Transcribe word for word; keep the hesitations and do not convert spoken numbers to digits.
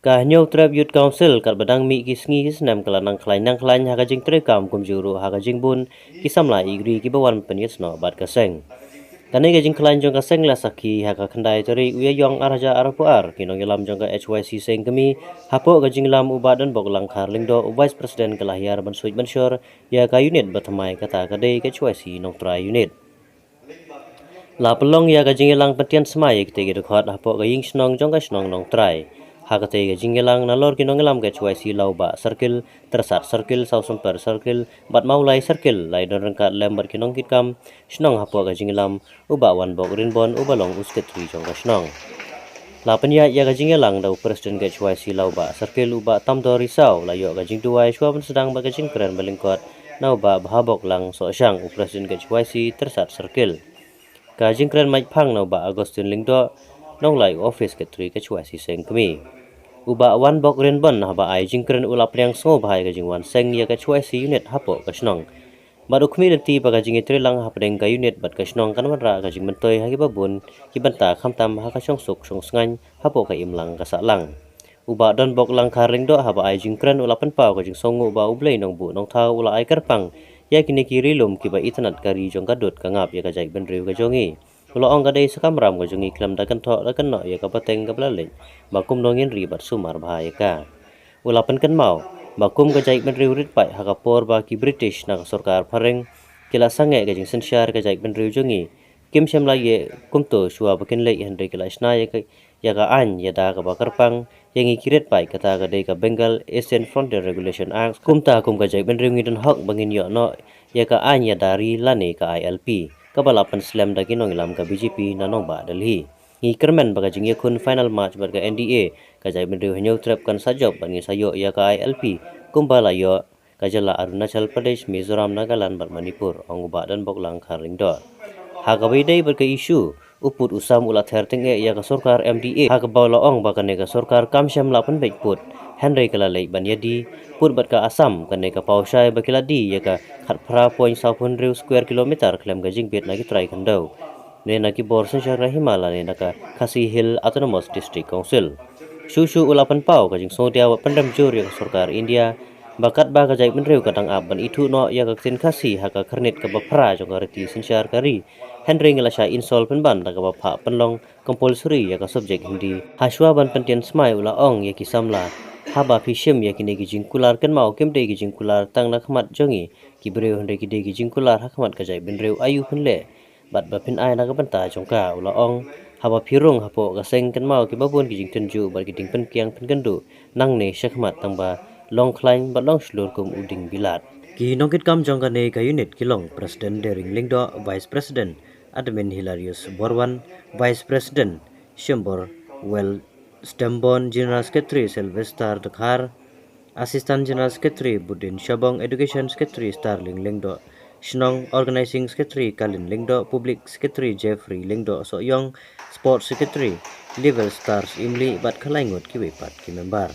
Ka Hynñiewtrep Youth Council katba dang mih ki sngi ki snem ka la nang khlaiñ nang khlaiñ ha ka jingtrei kam kumjuh ruh ha ka jingbun ki samla Igri kiba wan pynïasnoh bad ka seng. Kane ka jingkhlaiñ jong ka seng la sakhi ha ka khyndai tarik u Ïaïong ar hajar arphew ar, ki nongïalam jong ka H Y C Seng Kmie, hapoh ka jingïalam u Bah Donbok Langkhar Lyngdoh, u Vice President, ka la hiar ban suid ban shor ïa ka unit ba thymmai, kata ka dei ka H Y C Nongtrai Unit. La pynlong ïa ka jingïalang pyntian smai ïa kitei ki dkhot hapoh ka ïing shnong jong ka shnong Nongtrai. Ha katei ka jingïalang, nalor ki nongïalam ka H Y C la u Bah Circle, Tyrsad Circle, Sawsumper Circle bad Mawlai Circle, la ïadon ryngkat lem bad ki nongkitkam shnong hapoh ka jingïalam, u Bah Wanbok Rinbon uba long u Secretary jong ka shnong. La pynïaid ïa ka jingïalang da u President ka H Y C la u Bah Circle, u Bah Tamdor Risaw, la ïoh ka jingduwai shuwa ban sdang bad ka jingkren balyngkot na u Bah Bhabok Lang Sohshang, u President ka H Y C Tyrsad Circle. Ka jingkren maitphang na u Bah Augustine Lyngdoh, nonglait u Office Secretary ka H Y C Seng Kmie. U Bah Wanbok Rinbon, haba ai jingkren, u la pdiang sngewbha ïa ka jingwan seng ïa ka H Y C unit hapoh ka shnong. Bad u khmih lynti ba ka jingïatreilang hapdeng ka unit bad ka shnong kan wanrah ka jingmyntoi ha kiba bun ki bynta, khamtam ha ka shongsuk shongsngaiñ hapoh ka imlang ka sahlang. U Bah Donbok Langkhar Lyngdoh, haba ai jingkren, u la pynpaw ka jingsngewnguh ba U Blei Nongbuh Nongthaw u la ai kyrpang ïa kine ki ri lum kiba itynnad ka ri jong ka dud ka ngap ïa ka jaitbynriew ka jong ngi. U la ong ka dei sa kamram ka jong ngi khlem da kynthoh da kynnoh ïa ka pateng kaba la leit, ba kumno ngin ri bad sumar bha ïa ka. U la pynkynmaw ba kum ka jaitbynriew rit paid, ha ka por ba ki British na ka sorkar phareng ki la sangeh ka jingsynshar ka jaitbynriew jong ngi, kim shym la ïeh kumto shuwa ba kin leit, hynrei ki la shna ïa ka, ïa ka aiñ ïada kaba kyrpang ïa ngi ki rit paid, kata ka dei ka Bengal Eastern Frontier Regulation Act. Kumta kum ka jaitbynriew ngi don hok ba ngin ïoh noh ïa ka aiñ ïada ri lane ka I L P, kaba la pynslem da ki nongïalam ka B J P na nongbah Delhi. Ngi kyrmen ba ka jingïakhun final match bad ka N D A, ka jaitbynriew Hynñiewtrep kan sa jop bad ngin sa ïoh ïa ka I L P kumba la ïoh ka jylla Arunachal Pradesh, Mizoram, Nagaland bad Manipur, ong u Bah Donbok Langkhar Lyngdoh. Ha kaba ïadei bad ka issue u pud u sam, u la ther tyngeh ïa ka sorkar M D A, ha kaba u la ong ba kane ka sorkar kam shym la pynbeit pud, hynrei ka la leit ban ïadie pud bad ka Assam, kane ka paw shai ba ki la die ïa ka khatphra point saw phew hynriew square kilometer khlem ka jingbit na ki trai khyndew, ne na ki bor synshar ka hima lane na ka Khasi Hills Autonomous District Council. Shuh shuh u la pynpaw ka jingsngewdiaw bad pynrem jur ïa ka sorkar India ba katba ka jaitbynriew ka dang ap ban ithuh noh ïa ka ktien Khasi ha ka khyrnit kaba phra jong ka riti synshar ka ri, hynrei ngi la shah insult pynban da kaba phah pynlong compulsory ïa ka subject Hindi. Ha shuwa ban pyntian smai, u la ong ïa ki samla, haba phi shim ïa kine ki jingkular, kynmaw kim dei ki jingkular tang na khmat jong ngi ki briew, hynrei ki dei ki jingkular ha khmat ka jaitbynriew, aïu phin leh bad ba phin ai na ka bynta jong ka. U la ong, haba phi rung hapoh ka seng, kynmaw kiba bun ki jingtynjuh bad ki jingpynkiang pynkynduh nangne shakhmat, tang ba long khlaiñ bad long shlur kum u dieng bilat. Ki nongkitkam jong kane ka unit ki long President Dering Lyngdoh, Vice President Admin Hilarius Borwan, Vice President Shimbor Well Stembon, General Secretary Sylvester Dkhar, Assistant General Secretary Budin Shabong, Education Secretary Starling Lyngdoh Shnong, Organizing Secretary Kalin Lyngdoh, Public Secretary Jeffrey Lyngdoh Sohyong, Sports Secretary Level Stars Imli bad khalai ngut kiwei pat ki member.